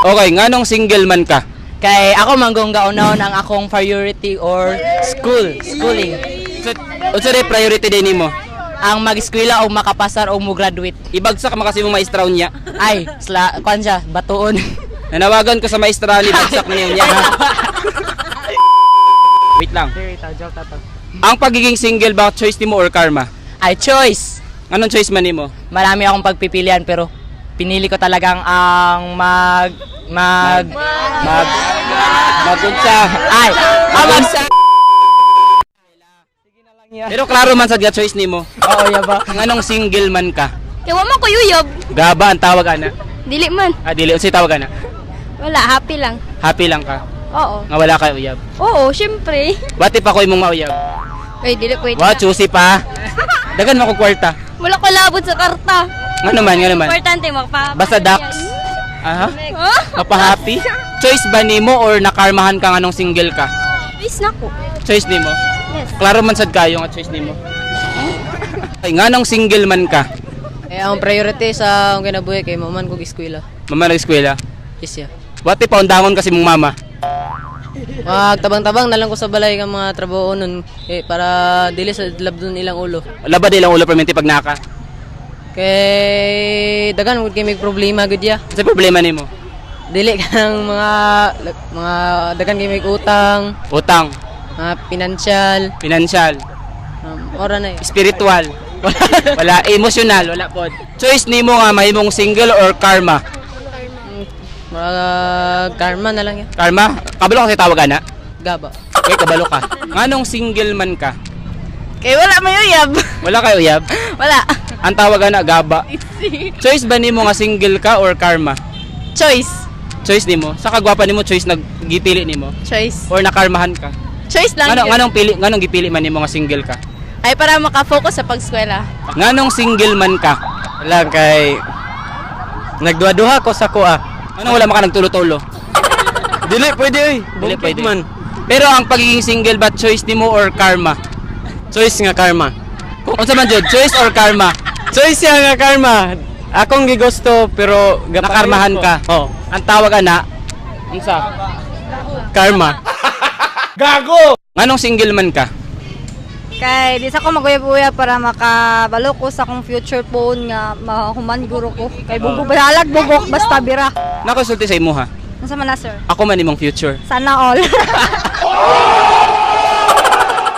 Okay, nganong single man ka? Kay ako manggong gaunahon ang akong priority or school, schooling. So, unsa ray priority din nimo? Ang mag-eskwela o makapasar o mo graduate. Ibagsak man kasi mo maestra niya. Ay, sla, kwan siya, batuon. Nanawagan ko sa maestra ni bagsak na niya. Ha? Wait lang. Ang pagiging single ba choice nimo or karma? Ay, choice. Anong choice man nimo? Marami akong pagpipilian pero pinili ko talagang ang mag mag Mag magunsa. ay, ang mag Pero klaro man sad nga choice nimo. Oo, ya ba? Nganong single man ka? Kay wa man ko yuyab. Gaba ang tawag ana. Dili man. Ah, dili unsay tawag ana? Wala, happy lang. Happy lang ka. Oo. Nga wala kay uyab. Oo, syempre. What if ako imong mauyab? Uy, dili pwede. Wa choosy pa. Dagan mo ko kwarta. Wala ko labot sa karta. Ngano man. Importante magpa. Basta ducks. Aha. Huh? Mapahappy? Choice ba nimo or nakarmahan ka nganong single ka? Choice na ko. Choice nimo. Yes. Klaro man sad kayo nga choice nimo. Ay, nganong single man ka? Eh, ang priority sa akong kinabuhi kay maman kog eskwela. Mama nag-eskwela. Yes, yeah. What if paundangon kasi mong mama? Magtabang-tabang na lang ko sa balay ng mga trabaho nun eh, para dili sa labdon ilang ulo. Laba di lang ulo permente pag naka. Kay dagan gud kay may problema gud ya. Sa problema nimo? Dili kanang mga dagan kay may utang, Utang, mga financial, financial, ora na eh. spiritual. Wala emotional, wala pod. Choice nimo nga mahimong single or karma. Mga karma na lang ya. Karma? Kabalo kasi tawag ana. Gaba. Okay, kabalo ka. Nganong single man ka? Kay wala may uyab. Wala kayo uyab? Wala. Ang tawag ana gaba. Choice ba nimo nga single ka or karma? Choice. Choice nimo. Sa kagwapa nimo choice naggipili nimo Choice. or nakarmahan ka? Choice lang. Ngano nganong pili nganong gipili man nimo nga single ka? Ay para maka-focus sa pag-eskwela. Nganong single man ka? Wala kay nagduha-duha ko sa kuha. Anong wala maka nagtulo-tulo? Dili pwede oy. Dili Bungkid pwede. man. Pero ang pagiging single ba choice nimo or karma? Choice nga karma. Kung unsa man jud, choice or karma? Choice siya nga karma. Akong gigusto pero Nakarmahan ka. Oh, Ang tawag ana unsa? karma. Nganong single man ka? Kay di sa ko maguyab-uyab para makabalo ko sa akong future phone nga mahuman guro ko. Kay bubo balag bugok basta bira. Nakonsulti sa imuha. Unsa man na sir? Ako man imong future. Sana all.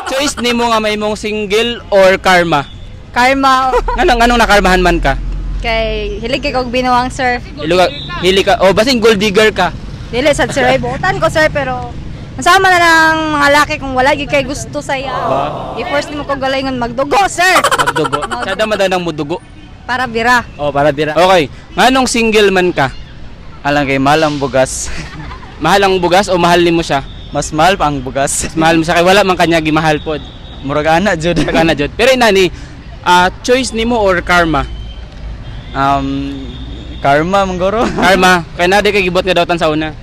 Choice nimo nga mahimong single or karma? Karma. Nganong nganong nakarmahan man ka? Kay hilig kay kog binuang sir. Iluga, hili ka. O basin gold digger ka. Dili sad sir ay buotan ko sir pero Masama na lang mga laki kung wala gyud kay gusto sa iya. I-force nimo kog galingon magdugo sir. Magdugo. Sada madanang mudugo. Para bira. O para bira. Okay. Nganong single man ka? Alang kay mahal ang bugas. Mahal ang bugas o mahal nimo siya? Mas mahal pa ang bugas. Mas mahal mo siya kay wala man kanya gimahal pod. Murag ana jud. Taga na jud. Pero inani, ah, choice nimo or karma? Karma manggoro. Karma, kay na di kay gibot nga dawtan sa una.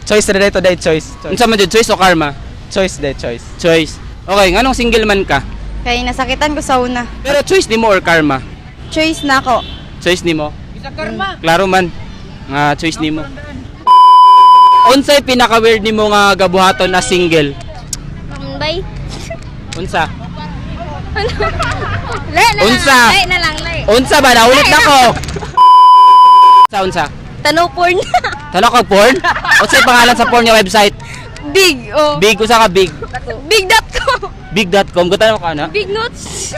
Choice na dito day choice. Choice. Unsa man jud, choice o karma? Choice day choice. Choice. Okay, nganong single man ka? Kay nasakitan ko sa una. Pero choice nimo or karma? Choice na ako. Choice nimo. Klaro man nga choice nimo. Unsay pinaka weird nimo nga gabuhaton as single? Bye. Unsa? Le na Unsa? lang. Le na lang, le. Unsa ba naulit na ko? Unsa unsa? Tanaw porn. Tanaw ka porn? Unsay pangalan sa porn nga website? Big, oh. Big usa ka big. Big.com. Big.com ko tanaw ka na. Big notes.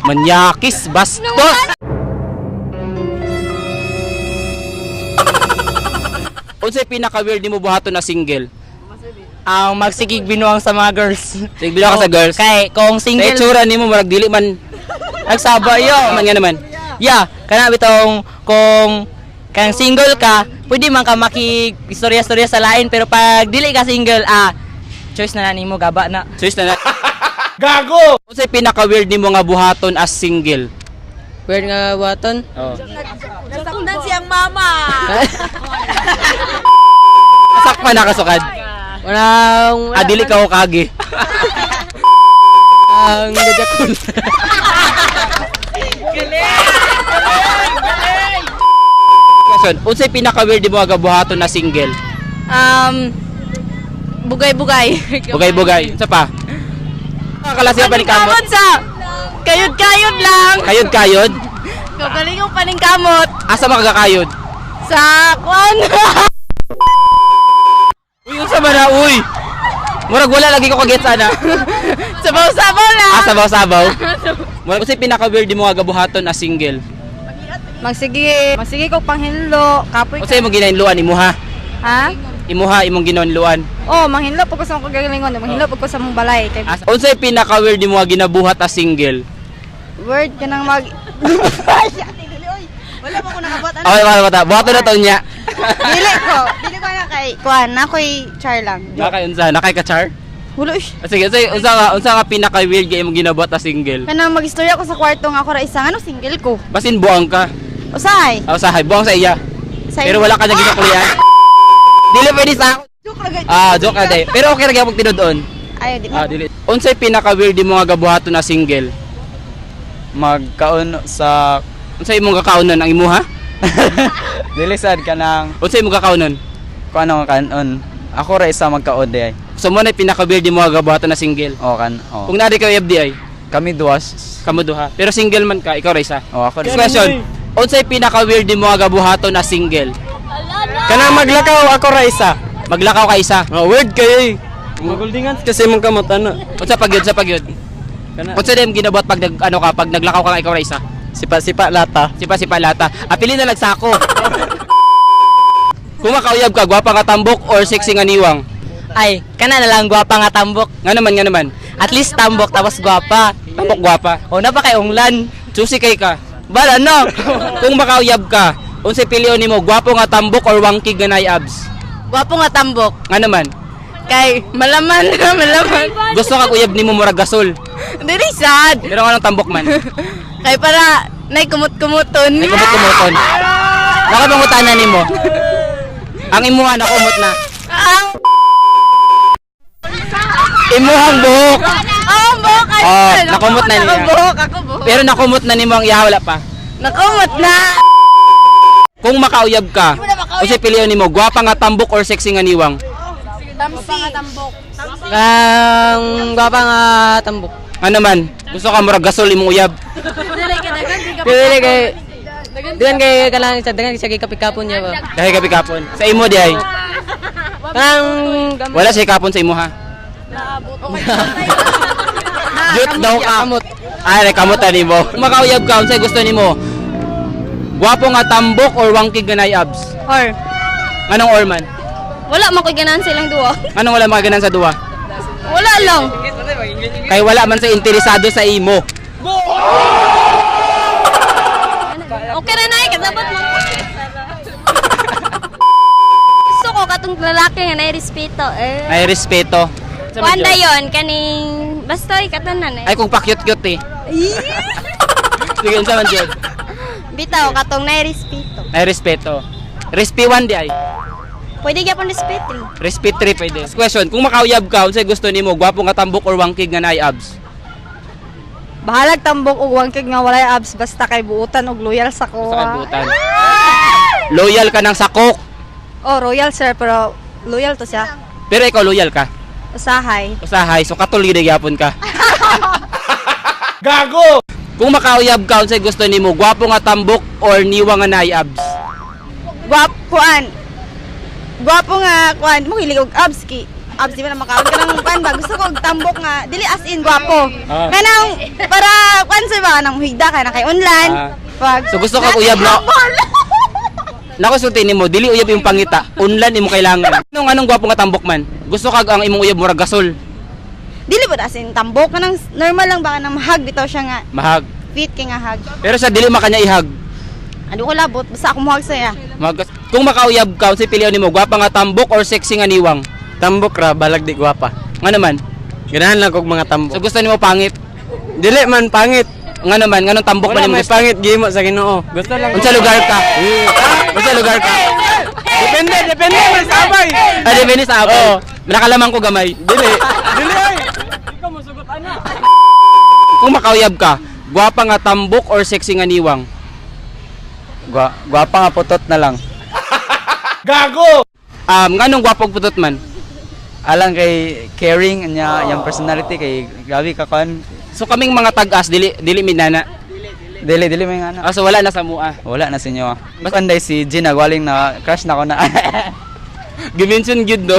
Manyakis bastos. Unsay pinaka weird nimo buhaton na single? Ang magsigig binuang sa mga girls. Sige bilang ka sa girls. Kay kung Sa single itsura nimo murag dili man nagsaba yo. man nga naman. Yeah, kana bitong kung kang single ka, pwede man ka makig istorya-istorya sa lain pero pag dili ka single, ah choice na na nimo gaba na. Choice na na. Gago! Unsay pinaka weird nimo nga buhaton as single? Weird nga buhaton. Oh. Nasaktan siyang mama. Nasakpan na kasukad. Walang Ah, dili ka kagi. ang gajakul. Unsay pinaka weird mo nga buhaton na single? Bugay-bugay. Bugay-bugay. Unsa pa? Kalasi pa ni kamot. Sa kayod-kayod lang. Kayod-kayod. Kagaling yung paningkamot Asa makagakayod? sa kuan. Uy, unsa ba na uy? Murag wala lagi ko kagets ana. Sabaw-sabaw lang. Ah, sabaw-sabaw. Murag unsay pinaka weird mo nga gabuhaton as single? Magsige, magsige ko panghinlo, kapoy Unsay imong ginahinluan imuha? Ha? Imuha imong ginahinluan. Oh, manghinlo pag ko sa akong kagalingon, manghinlo pag ko sa mong balay kay As, unsay pinaka weird mo nga ginabuhat as single? word ka nang mag Wala pa ko nakabot. Ano? Okay, wala wala. Buhaton na to niya. Dili ko. Dili ko na kay kuan, na ko'y char lang. Nakay unsa? Nakay ka char? Hulo ish. Ah, sige, unsay unsa nga pinaka weird nga imong ginabuhat as single? Kanang magistorya ko sa kwarto nga ako ra isa ano single ko. Basin buang ka. Usahay. Ah, usahay buang sa iya. Sa Pero wala ka na ginakuluyan. Dili pwede sa ako. Joke ra gid. Ah, joke na day. Pero okay ra gyapon tinud-on. Ay, di Ah, dili. Unsay pinaka weird mo nga gabuhaton na single? Magkaon sa Unsay imong kakaunon ang imuha? dili sad kanang Unsay imong kakaunon? kuan ano kanon. Ako ra isa magkaon di ay. So mo na pinaka weird mo nga gabuhaton na single. O kan. O. Kung naa di ka FDI, Kami duwas. kamo duha. Pero single man ka, ikaw ra isa. O ako Next question. Unsay pinaka weird mo nga gabuhaton na single? Kanang maglakaw ako ra isa. Maglakaw ka isa. Oh, weird kayo eh. Maguldingan kasi mong kamot ano. Unsa pagyud sa pagyud? Kana. Unsa dem ginabuhat pag nag ano ka pag naglakaw ka ikaw ra isa? Sipa-sipa lata. Sipa-sipa lata. Apili na lagsako. Kung makauyab ka, gwapa nga tambok or sexy nga niwang? Ay, kana na lang gwapa nga tambok. Nga naman, nga naman. At least tambok tapos gwapa. Tambok gwapa. O na pa kay unglan. Susi kay ka. Bala no. Kung makauyab ka, unsay pilion nimo, gwapo nga tambok or wangkig nga naay abs? Gwapo nga tambok. Nga naman. Kay malaman malaman. Gusto ka uyab nimo murag gasol. Dili sad. Pero anong tambok man? Kay para nay kumot-kumuton. Ay kumot-kumuton. Nakabangutana nimo. Ang imuha nakumot na. Ang Imuhang buhok. ang buhok ay. Oh, nakumot na niya. Ako buhok, ako buhok. Pero nakumot na nimo ang iha wala pa. Nakumot na. Kung makauyab ka, unsay pilion nimo, gwapa nga tambok or sexy nga niwang? Ang gwapa nga tambok. Ano man, gusto ka murag gasol imong uyab. Dili kay Diyan kay kanang sa dagan siya kay kapikapon niya ba. Dahil gabi kapon. Sa imo di ay. Kanang Wala siya kapon sa imo ha. Jut daw ka. Ay, kamot na nimo. Kung makauyab ka, unsay gusto nimo? Gwapo nga tambok or wangkig nga naay abs? Or Anong or man? wala man ko'y ganahan silang duwa. Anong wala makaganan sa duwa? Wala lang. Kay wala man sa interesado sa imo. Okay ra na eh, kasabot mo. Gusto ko katong lalaki nga nay respeto. Eh. Ay respeto. Kuan dayon kaning basta katanan eh. Ay kung pa-cute-cute eh. Sige, unsa man jud? Bitaw katong nay respeto. Ay respeto. Respe 1 di ay. Pwede gyapon respeto. Respe 3 pwede. Last question, kung makauyab ka, unsay gusto nimo, gwapo nga tambok or wangkig nga naay abs? Bahalag tambok og wangkig nga walay abs basta kay buutan og loyal sa ko. Sa kalibutan. Loyal ka ng sakok. Oh, royal sir pero loyal to siya. Pero ikaw loyal ka. Usahay. Usahay, so katuloy na gyapon ka. Gago! Kung makauyab ka, unsay gusto nimo, gwapo nga tambok or niwa nga naay abs? Guwapo kuan. Guwapo nga kuan mo hilig og abs ki. Abs di ba na makaon ka ng kuan ba gusto ko og tambok nga dili as in guwapo. Ah. Kanang para kuan sa ba kanang higda ka na kay unlan. Ah. Pag So gusto ka uyab na Nako sulti nimo, dili uyab imong pangita, unlan imo kailangan. Anong anong gwapo nga tambok man? Gusto kag ang imong uyab murag gasol, dili ba as in tambok kanang normal lang ba kanang mahag bitaw siya nga mahag. fit kay nga hag. Pero sa dili makanya ihag. Ano ko labot basta ako mohag saya. Mag Kung makauyab ka, unsay pilion nimo, gwapa nga tambok or sexy nga niwang? Tambok ra balag di gwapa. Nga naman. Ganahan lang kog mga So tambok. gusto nimo pangit. Dili man pangit. Nga naman, nganong tambok man Wala imong may gusto? pangit gihimo sa Ginoo. Gusto lang. Unsa lugar ka? Unsa lugar ka? Depende, depende man sa abay. Ah, depende sa ako. Nakalamang ko gamay. Dili. Dili ay. Kung makauyab ka, gwapa nga tambok or sexy nga niwang? Gwapa nga putot na lang. Gago! Nganong gwapo og putot man? Alang kay caring niya, yung personality kay grabe ka kon. So kaming mga tag-as dili dili minana. Dili dili may nga na. Ah, so wala na sa mua. Wala na sa inyo. Basta anday si Gina Gwaling na crush na ko na. Gimension gyud, no.